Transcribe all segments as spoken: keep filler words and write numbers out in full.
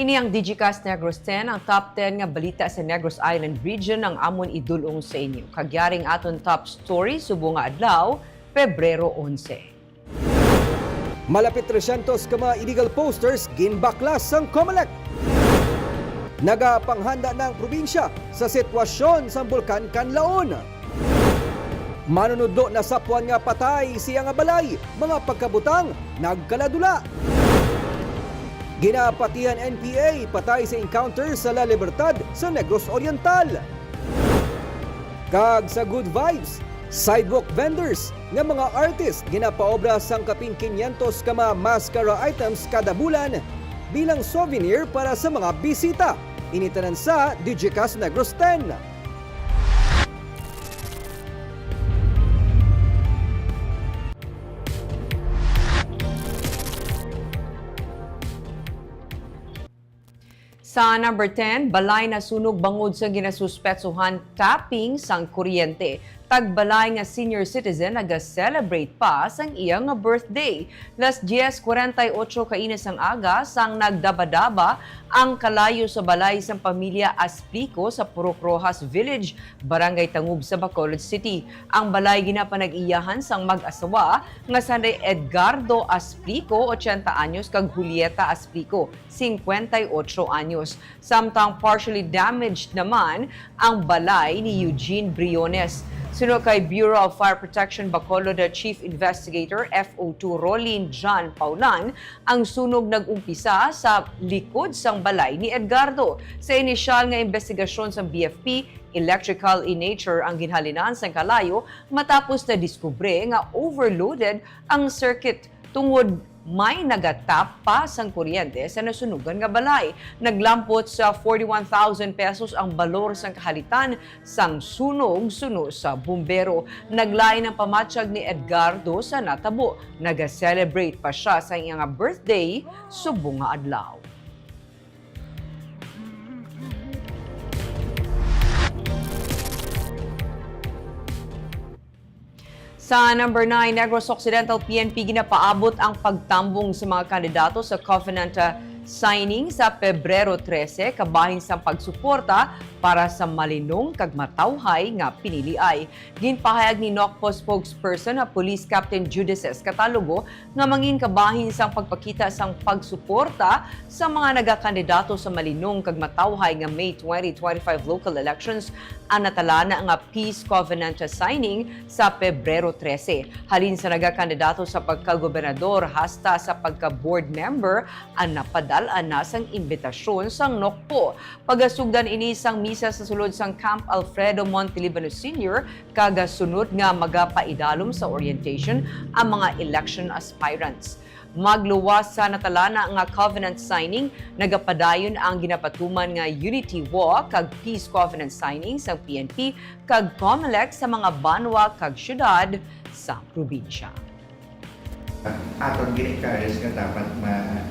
Ini ang Digicast Negros ten, ang top ten nga balita sa Negros Island Region ang amon idul-ong sa inyo. Kag yari ang aton top story subong nga adlaw, Pebrero onse. Malapit tresyentos ka mga illegal posters ginbaklas sang Comelec. Nagapanghanda na ang probinsya sa sitwasyon sang Bulkan Kanlaon. Manunudlo nasapwan nga patay sa iya nga balay, mga pagkabutang nagkaladula. Ginapatihan N P A patay sa encounter sa La Libertad sa Negros Oriental. Kag sa good vibes, sidewalk vendors nga mga artist ginapaobra sang kapin quinientos ka mga maskara items kada bulan bilang souvenir para sa mga bisita. Ini tanan sa Digicast Negros ten. Sa number ten, balay nasunog bangod sa ginasuspetsuhan tapping sang kuryente. Tagbalay nga senior citizen naga-celebrate pa sang iya nga birthday. Las diez cuarenta y ocho kaina sang aga, sang nagdabadaba ang kalayo sa balay sang pamilya Asplico sa Purok Rojas Village, Barangay Tangub sa Bacolod City. Ang balay ginapanag-iyahan sang mag-asawa nga sanday Edgardo Asplico, ochenta anyos, kag Julieta Asplico, cincuenta y ocho anyos. Samtang partially damaged naman ang balay ni Eugene Briones. Suno kay Bureau of Fire Protection Bacolod Chief Investigator, F O two, Rolin John Paulan, ang sunog nag-umpisa sa likod sang balay ni Edgardo. Sa inisyal nga imbestigasyon sang B F P, electrical in nature ang ginhalinan sang kalayo matapos nadiskubre nga overloaded ang circuit tungod may nagatap pa sang kuryente sa nasunugan nga balay. Naglampot sa forty-one thousand pesos ang balor sang kahalitan sang sunog suno sa bumbero. Naglain ang pamatyag ni Edgardo sa natabo. Naga-celebrate pa sia sa iya nga birthday subong nga adlaw. Sa number nine, Negros Occidental P N P ginapaabot ang pagtambong sa mga kandidato sa covenant, ah, signing sa Pebrero trese kabahin sang pagsuporta para sa malinong kag matawhay nga piniliay. Ginpahayag ni NOCPO spokesperson nga Police Captain Judices Catalogo nga mangin kabahin sang pagpakita sang pagsuporta sa mga nagakandidato sa malinong kag matawhay nga May twenty twenty-five local elections ang natalana nga peace covenant signing sa Pebrero trese. Halin sa nagakandidato sa pagkagobernador hasta sa pagka-board member ang napadal-an na sang imbitasyon sang NOCPO. Pagasugdan ini sang misa sa sulod sang Camp Alfredo Montelibano Senior, kag sunod nga magapaidalom sa orientation ang mga election aspirants. Magluwas sa natalana nga covenant signing, nagapadayon ang ginapatuman nga Unity Walk kag Peace Covenant Signing sang P N P kag COMELEC sa mga banwa kag syudad sa probinsya. Aton gina-encourage nga dapat ma-,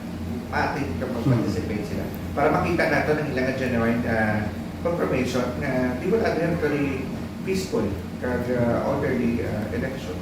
ma-attend kag mag-participate sila para makita naton ang ilang genuine, ah, confirmation nga they will adhere to the peaceful kag, ah, orderly, ah, election.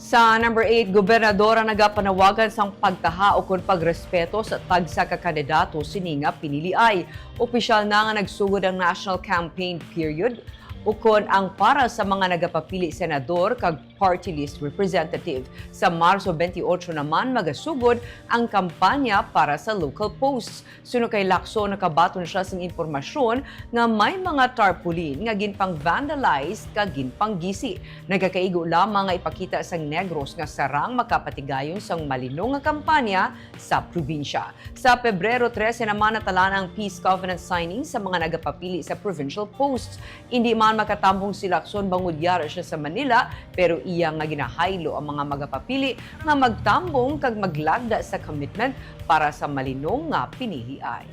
Sa number eight, gobernador ang nagapanawagan sang pagtaha ukon pagrespeto sa tagsa ka kandidato sini nga piniliay. Opisyal na nga nagsugod ang national campaign period ukon ang para sa mga nagapapili senador kag party list representative. Sa Marso twenty-eight naman magasugod ang kampanya para sa local posts. Suno kay Lacson, nakabaton sia sing impormasyon nga may mga tarpaulin nga ginpang-vandalize kag ginpanggisi. Nagakaigo lamang nga ipakita sang Negros nga sarang makapatigayon sang malinong nga kampanya sa probinsya. Sa Pebrero trese naman natalana ang peace covenant signing sa mga nagapapili sa provincial posts. Indi man makatambong si Lacson bangod yara sia sa Manila, pero iya nga ginahaylo ang mga magapapili nga magtambong kag maglagda sa commitment para sa malinong nga piniliay.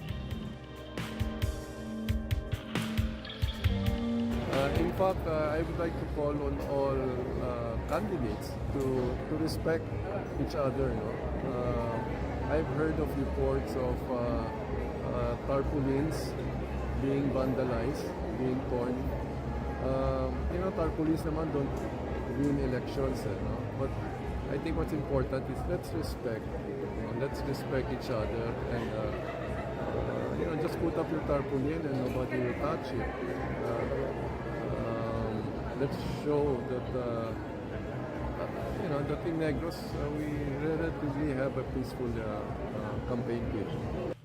Uh, in fact, uh, I would like to call on all, uh, candidates to, to respect each other, no? Uh, I've heard of reports of, uh, uh, tarpaulins being vandalized, being torn. Um, you know, tarpaulins naman don't win elections, eh, no? But I think what's important is let's respect, you know, let's respect each other and, uh, uh, you know, just put up your tarpaulin and nobody will touch it. Uh, um, let's show that, uh, uh, you know, that in Negros, uh, we relatively have a peaceful, uh, uh, campaign period.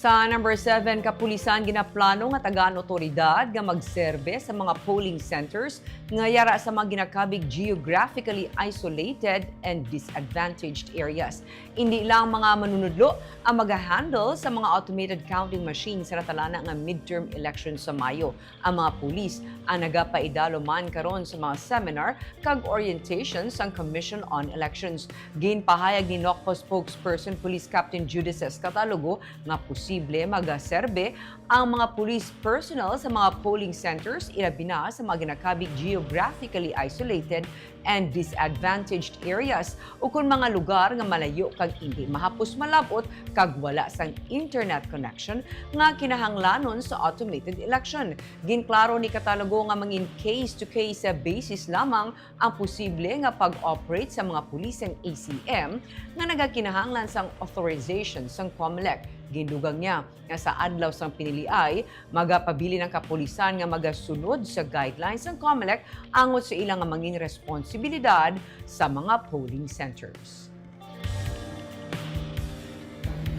Sa number seven, kapulisan ginaplano nga tagaan otoridad nga magserbe sa mga polling centers nga yara sa mga ginakabig geographically isolated and disadvantaged areas. Indi lang mga manunudlo ang magahandle sa mga automated counting machines sa natalana nga midterm election sa Mayo. Ang mga pulis ang nagapaidalo man karon sa mga seminar kag orientation sang Commission on Elections. Ginpahayag ni NOCPO spokesperson Police Captain Judices Catalogo nga posible magaserbe ang mga police personnel sa mga polling centers, ilabi na sa mga ginakabig geographically isolated and disadvantaged areas, ukon mga lugar nga malayo kag indi mahapos malab-ot kag wala sang internet connection nga kinahanglanon sa automated election. Ginklaro ni Catalogo nga mangin case-to-case basis lamang ang posible nga pag-operate sa mga pulisang A C M nga nagakinahanglan sang authorization sang COMELEC. Gindugang niya nga sa adlaw sang piniliay, magapabilin ang kapulisan nga magasunod sa guidelines sang COMELEC angot sa ila nga mangin responsibilidad sa mga polling centers.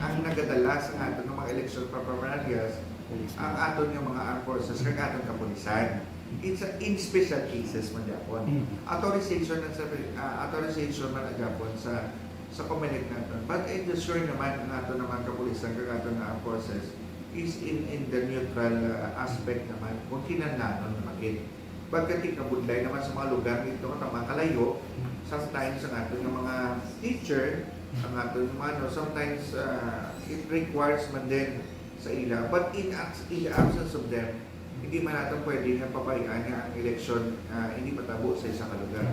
Ang nagadala sa aton nga mga election paraphernalia, ang aton nga mga armed forces, kag aton kapulisan. It's a, in special cases man gyapon. Authorization na sa, ah, authorization man gyapon sa, sa COMELEC naton. But I assure naman ang aton naman kapulisan kag aton nga armed forces is in, in the neutral, ah, aspect naman kung kinahanglanon naman gid. Pagkati kabudlay naman sa mga lugar dito nga mga kalayo, sometimes ang aton nga mga teacher, ang aton nga ano, sometimes, ah, it requires man din sa ila. But in, abs- in the absence of them, hindi man natin pwede nga pabayaan nga ang eleksyon, ah, hindi matabo sa isa ka lugar.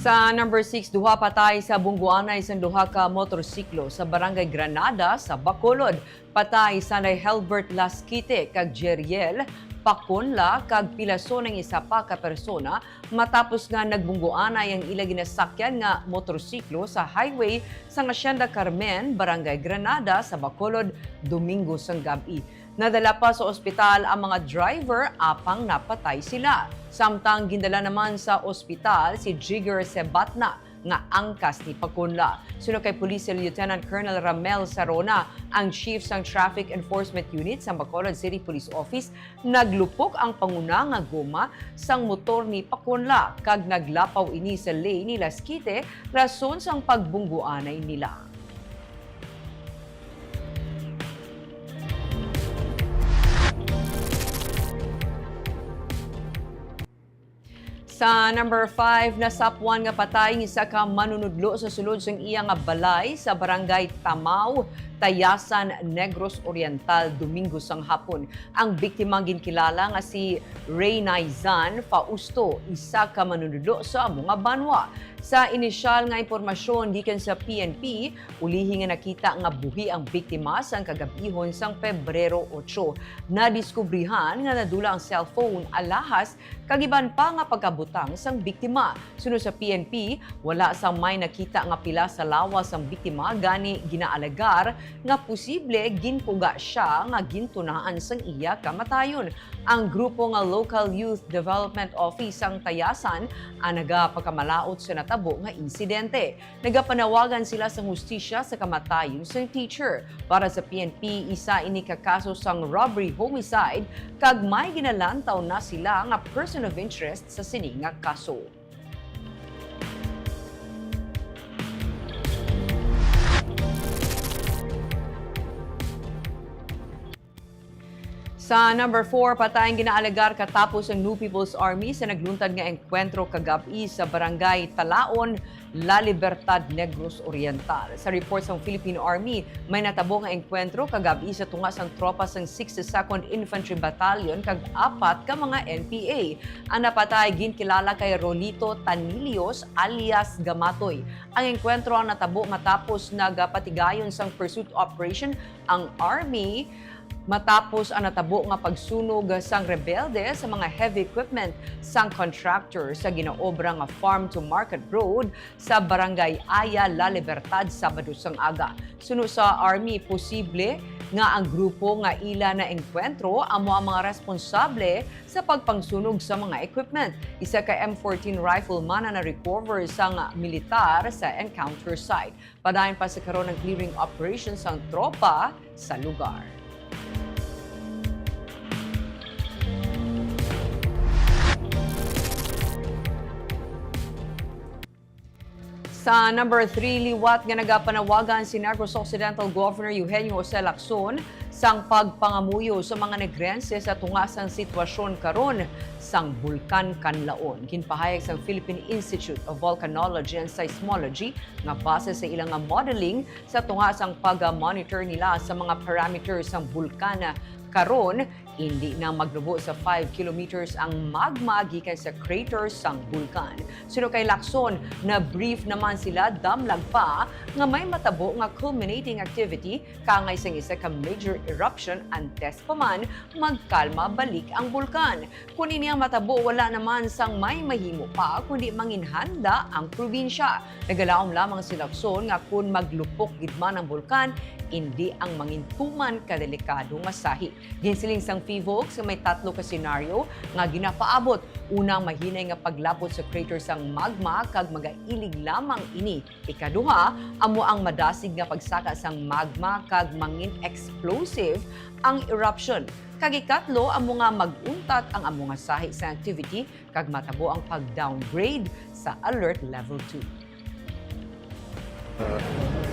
Sa number six, duha patay sa bungguanay sang duha ka motorsiklo sa Barangay Granada sa Bacolod. Patay sanday Helbert Lasquite kag Jeriel Paconla kag pilason ang isa pa ka persona matapos nga nagbungguanay ang ila ginasakyan nga motorsiklo sa highway sang Hacienda Carmen, Barangay Granada sa Bacolod, Domingo sang gab-i. Nadala pa sa ospital ang mga driver apang napatay sila. Samtang gindala naman sa ospital si Jigger Sebatna nga angkas ni Paconla. Suno kay Police Lieutenant Colonel Ramel Sarona, ang chief sang Traffic Enforcement Unit sa Bacolod City Police Office, naglupok ang panguna nga goma sang motor ni Paconla kag naglapaw ini sa lane ni Lasquite, rason sang pagbungguanay nila. Sa number five, nasapwan nga patay ang isa ka manunudlo sa sulod sang iya nga balay sa Barangay Tamao, Tayasan, Negros Oriental, Domingo sang hapon. Ang biktima ginkilala nga si Reynay Zan Fausto, isa ka manunudlo sa amo nga banwa. Sa inisyal nga impormasyon gikan sa P N P, ulihi nga nakita nga buhi ang biktima sang kagab-ihon sang Pebrero otso. Nadiskubrihan nga nadula ang cellphone, alahas, kag iban pa nga pagkabutang sang biktima. Suno sa P N P, wala sang may nakita nga pila sa lawas sang biktima, gani ginaalegar nga posible ginkuga sia nga gintunaan sang iya kamatayon. Ang grupo nga Local Youth Development Office sang Tayasan ang nagapagkamalaut sa natabo nga insidente. Nagapanawagan sila sang hustisya sa kamatayon sang teacher. Para sa P N P, isa ini ka kaso sang robbery homicide kag may ginalantaw na sila nga person of interest sa sini nga kaso. Sa number four, patay ang ginaalegar katapos ang New People's Army sa nagluntad nga engkwentro kagab-i sa Barangay Talaon, La Libertad, Negros Oriental. Sa report sang Philippine Army, may natabo nga engkwentro kagabi sa tunga sang tropa sang sixty-second Infantry Battalion kag apat ka mga N P A. Ang napatay ginkilala kay Rolito Tanilios alias Gamatoy. Ang engkwentro ang natabo matapos nagapatigayon sang pursuit operation ang Army matapos ang natabo nga pagsunog sang rebelde sa mga heavy equipment sang contractor sa ginaobra nga farm to market road sa Barangay Aya, La Libertad, Sabado sang aga. Suno sa Army, posible nga ang grupo nga ila naengkwentro amo ang mga responsable sa pagpangsunog sa mga equipment. Isa ka M fourteen rifle man ang na-recover sang militar sa encounter site. Padayon pa sa karon ang clearing operation sang tropa sa lugar. Sa number three, liwat nga nagapanawagan si Negros Occidental Governor Eugenio Jose Lacson sang pagpangamuyo sa mga Negrense sa tunga sang sitwasyon karon sang Bulkan Kanlaon. Ginpahayag sang Philippine Institute of Volcanology and Seismology nga base sa ilang nga modeling sa tunga sang pag-monitor nila sa mga parameters sang bulkan karon, indi na magnubo sa five kilometers ang magma gikan sa crater sang bulkan. Suno kay Lacson, na-brief naman sila damlag pa nga may matabo nga culminating activity kaangay sang isa ka major eruption antes pa man magkalma balik ang bulkan. Kon ini ang matabo, wala naman sang may mahimo pa kundi manginhanda ang probinsya. Nagalaom lamang si Lacson nga kon maglupok gid man ang bulkan, indi ang mangintuman ka delikado nga sahi. Ginsiling sang PHIVOLCS nga may tatlo ka senaryo nga ginapaabot. Una, mahinay nga paglapot sa crater sang magma kag magailig lamang ini. Ikaduha, amo ang madasig nga pagsaka sang magma kag mangin-explosive ang eruption. Kag ikatlo, amo nga mag-untat ang amo nga sahi sang activity kag matabo ang pag-downgrade sa Alert Level two. Uh,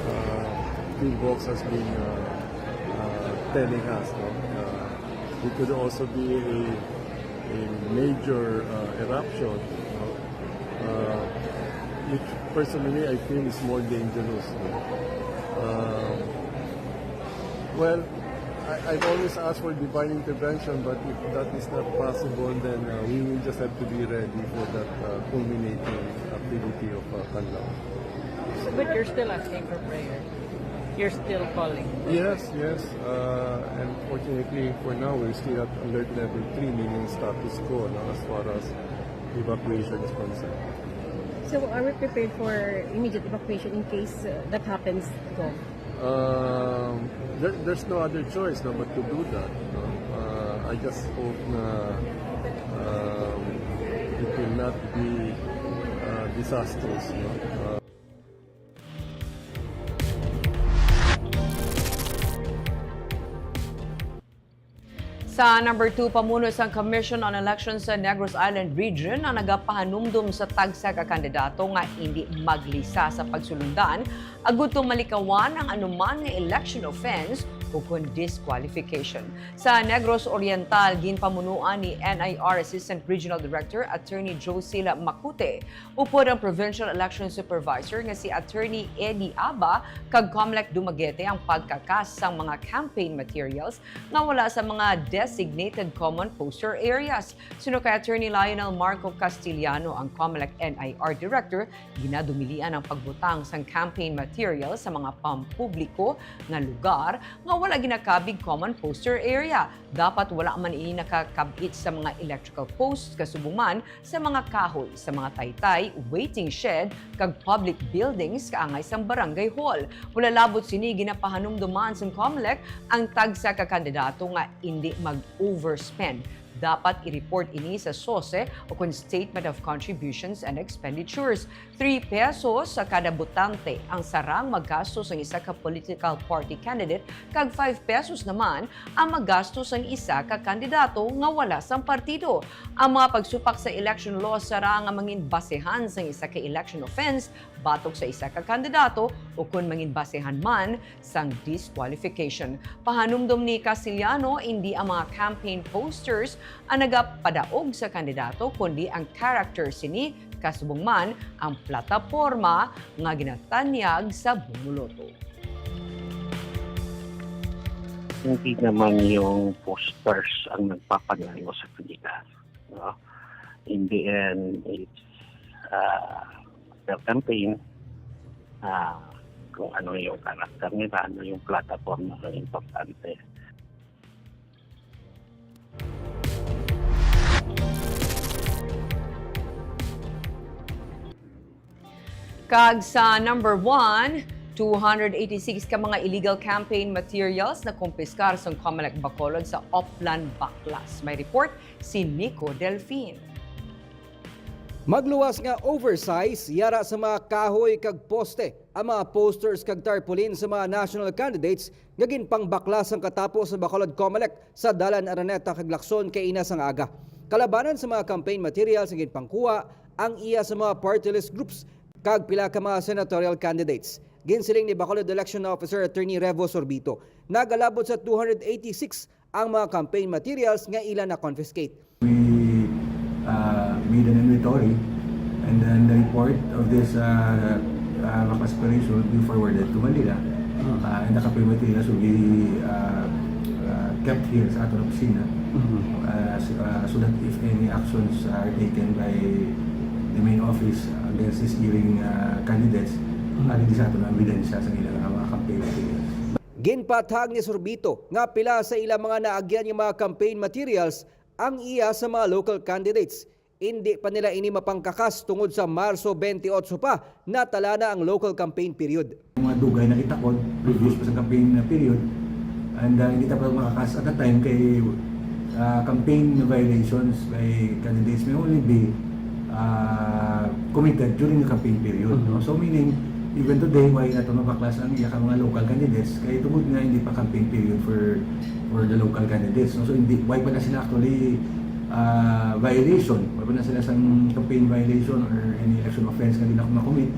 uh, PHIVOLCS has been uh, uh, telling us, no? Uh, it could also be a, a major uh, eruption, no? Uh, which personally I feel is more dangerous. No? Uh, well, I, I've always asked for divine intervention, but if that is not possible, then uh, we will just have to be ready for that uh, culminating activity of uh, Kanlaon. So, but you're still asking for prayer? You're still calling? Yes, yes. Uh, and fortunately, for now, we're still at alert level three, meaning status quo no, as far as evacuation is concerned. So, are we prepared for immediate evacuation in case uh, that happens, Gov? Um, there, there's no other choice no, but to do that. No? Uh, I just hope na um, it will not be uh, disastrous. No? Uh, Sa number two, pamuno sang Commission on Elections sa Negros Island Region ang nagapahanumdom sa tagsa ka kandidato nga indi maglisa sa pagsulundan agud to malikawan ang anuman nga election offense ukon disqualification. Sa Negros Oriental, ginpamunuan ni N I R Assistant Regional Director Attorney Josila Macute upod ang Provincial Election Supervisor nga si Attorney Eddie Aba kag Comlec Dumaguete ang pagkakas sang mga campaign materials nga wala sa mga designated common poster areas. Suno kay Attorney Lionel Marco Castillano, ang Comelec N I R Director, ginadumilian ang pagbutang sang campaign material sa mga pampubliko nga lugar nga wala ginakabig common poster area. Dapat wala man ini nakakab-it sa mga electrical posts, kasubong man sa mga kahoy, sa mga taytay, waiting shed, kag public buildings kaangay sang barangay hall. Wala labot sini, ginapahanumduman sang Comelec ang tagsa ka kandidato nga indi mag-overspend. Dapat i-report ini sa SOSE ukon Statement of Contributions and Expenditures. Three pesos sa kada botante ang sarang magastos sang isa ka political party candidate kag five pesos naman ang magastos sang isa ka kandidato nga wala sang partido. Ang mga pagsupak sa election law sarang nga mangin basehan sang isa ka election offense batok sa isa ka kandidato ukon mangin basehan man sang disqualification. Pahanumdom ni Castillano, indi ang mga campaign posters ang nagapadaog sa kandidato, kundi ang character sini Kasubong man ang plataporma nga ginatanyag sa Bumoloto. Hindi naman yung posters ang nagpapalayo sa kanila. No? In the end, it's uh, the campaign, uh, kung ano yung karakter nila, ano yung platform na importante. Kag sa number one, two hundred eighty-six ka mga illegal campaign materials na kumpiskar sang Comelec Bacolod sa Oplan Baklas. May report si Nico Delfin. Magluwas nga oversize yara sa mga kahoy kag poste ang mga posters kag tarpaulin sa mga national candidates nga ginpangbaklas sang katapo sa Bacolod Comelec sa Dalan Araneta kag Lacson kaina sang aga. Kalabanan sa mga campaign materials nga ginpangkuha ang iya sa mga party list groups kag pila ka mga senatorial candidates. Ginsiling ni Bacolod Election Officer Attorney Revo Sorbito, nagalabot sa two hundred eighty-six ang mga campaign materials nga ila na-confiscate. We uh, made an inventory, and then the report of this uh, uh, aspiration will be forwarded to Manila. Uh, and the campaign materials will be uh, uh, kept here sa aton opisina uh, so, uh, so that if any actions are taken by the main office against these erring uh, candidates, uh, hindi sa aton ang ebidensya sa ilang mga campaign materials. Ginpathag ni Sorbito nga pila sa ila mga naagyan nga mga campaign materials ang iya sa mga local candidates. Indi pa nila ini mapangkakas tungod sa Marso twenty-eight pa natala na ang local campaign period. Mga dugay na kita kon previous pa sa campaign na period, and uh, hindi ta pa makakas at that time kay uh, campaign violations by candidates may only be uh, committed during the campaign period. Mm-hmm. No? So meaning, even today, why nato mabaklas ang iya ka mga local candidates? Kay tungod nga hindi pa campaign period for for the local candidates. No? So hindi, why pa na sila actually uh, violation? Why pa na sila sang campaign violation or any election offense nga di na makumit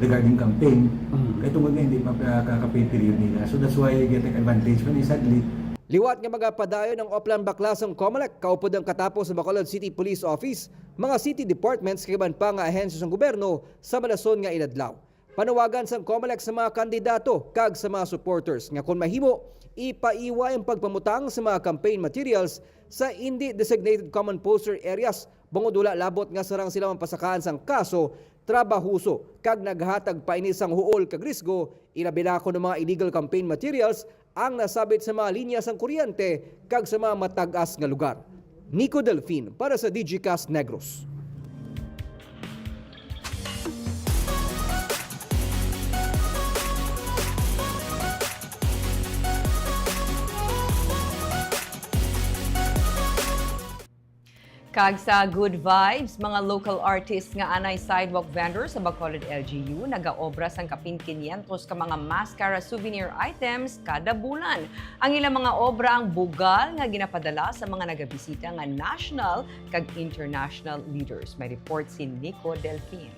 regarding campaign? Mm-hmm. Kay tungod nga hindi pa uh, campaign period nila. So that's why they take advantage man, sadly. Liwat nga magapadayon ang Oplan Baklas sang Comelec kaupod ang katapo sa Bacolod City Police Office, mga city departments kag iban pa nga ahensya sang gobyerno sa malason nga inadlaw. Panawagan sang Comelec sa mga kandidato kag sa mga supporters nga kon mahimo, ipaiway ang pagpamutang sa mga campaign materials sa indi designated common poster areas bangod wala labot nga sarang sila mapasakaan sang kaso trabahoso kag naghatag pa ini sang huol kag risgo, ilabi na kon ang mga illegal campaign materials ang nasabit sa mga linya sang kuryente kag sa mga matag-as nga lugar. Nico Delfin para sa Digicast Negros. Kag sa Good Vibes, mga local artists nga anay sidewalk vendors sa Bacolod L G U nagaobra sang kapin kinyentos ka mga mascara souvenir items kada bulan. Ang ilang mga obra ang bugal nga ginapadala sa mga nagabisita nga national kag international leaders. May report si Nico Delfin.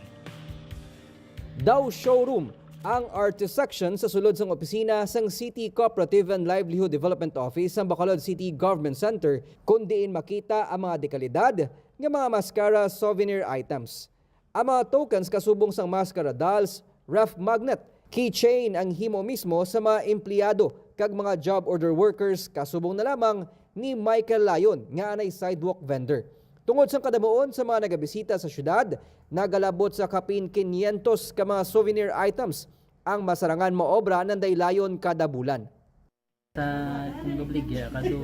Daw showroom ang artist section sa sulod sang opisina sang City Cooperative and Livelihood Development Office sang Bacolod City Government Center, kun diin makita ang mga dekalidad nga mga mascara souvenir items. Ang mga tokens kasubong sang mascara dolls, ref magnet, keychain ang himo mismo sa mga empleyado kag mga job order workers kasubong na lamang ni Michael Layon nga anay sidewalk vendor. Tungod sang kadamuon sa mga nagabisita sa syudad, nagalabot sa kapin kinyentos ka mga souvenir items ang masarangan maobra nanday Layon kada bulan. Sa kung gabligya kado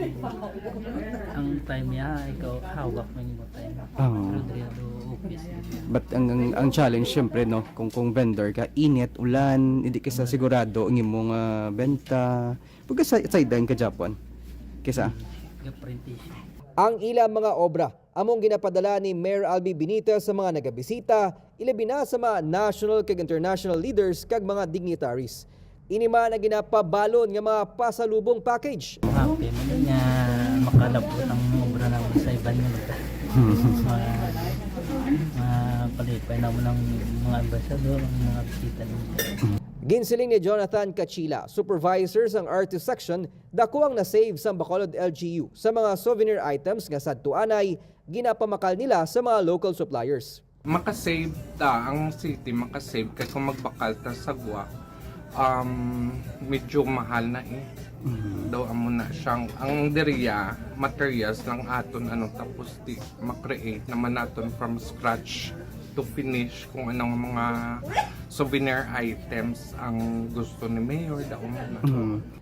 ang time niya ikaw hawak man mo time. Oo. Pero diri do office. But ang, ang, ang challenge, syempre, no, kung, kung vendor ka, init, ulan, hindi ka sa sigurado ang imong ah, benta. Pagka sa sideline ka Japon. Kisa? Gaprintisyon. Ang ilang mga obra among ginapadala ni Mayor Albi Benitez sa mga nagabisita, ilabi na sa mga national kag international leaders kag mga dignitaries. Ini man ang ginapabalon nga mga pasalubong package. Happy man nga makalabot ang obra namin sa iban nga lugar. Ma- Mapalipay naman ang mga ambasador, ang mga bisita nila. Ginsiling ni Jonathan Cachila, supervisor sang artist section, dako ang na-save sang Bacolod L G U sa mga souvenir items nga sadto anay ginapamakal nila sa mga local suppliers. Makasave ta, ang city makasave kay kung magbakal ta sa gwa, um, medyo mahal na eh. Daw amo na siyang, ang diriya, materials lang aton, ano, tapos di ma-create naman naton from scratch to finish kung anong mga souvenir items ang gusto ni Mayor, daw amo na.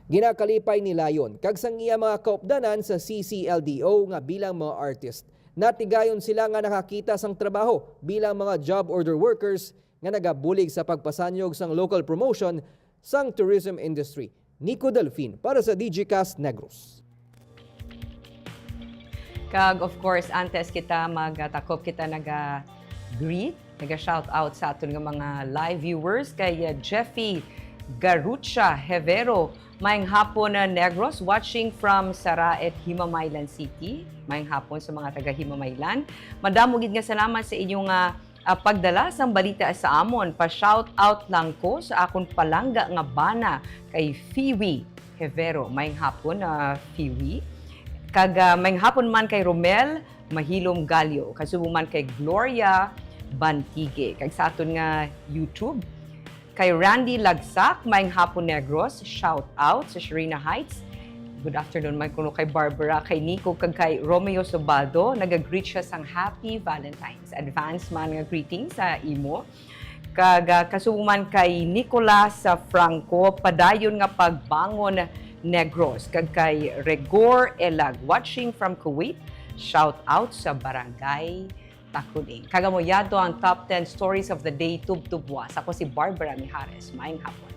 Ginakalipay ni Lion kag sang iya mga kaupdanan sa C C L D O nga bilang mga artist, natigayon sila nga nakakita sang trabaho bilang mga job order workers nga nagabulig sa pagpasanyog sang local promotion sang tourism industry. Nico Delfin para sa Digicast Negros. Kag of course, antes kita magtakop, kita naga-greet, naga-shout out sa aton nga mga live viewers kay, uh, Jeffy Garucha Hevero. Maayong hapon, uh, Negros, watching from Saraet, Himamaylan City. Maayong hapon sa mga taga Himamaylan. Madamo gid nga salamat sa inyong, uh, uh, pagdala sang balita sa amon. Pa-shout out lang ko sa akon palangga nga bana kay Fiwi Hevero. Maayong hapon, uh, Fiwi. Kag, uh, maayong hapon man kay Romel Mahilom Gallo, kasubo man kay Gloria Bantigue. Kag sa aton nga YouTube, kay Randy Lagsak, maayong hapon Negros, shout out sa Sharina Heights. Good afternoon man kuno kay Barbara, kay Nico, kag kay Romeo Sobaldo. Nag-greet siya sang Happy Valentine's. Advance man nga greetings sa imo. Kag, ah, kasubo man kay Nicolas, ah, Franco, padayon nga pagbangon Negros. Kag kay Regor Elag, watching from Kuwait, shout out sa Barangay Takuling. Kag amo yadto ang top ten stories of the day, tubtob buwas. Ako si Barbara Mijares. Maayong hapon.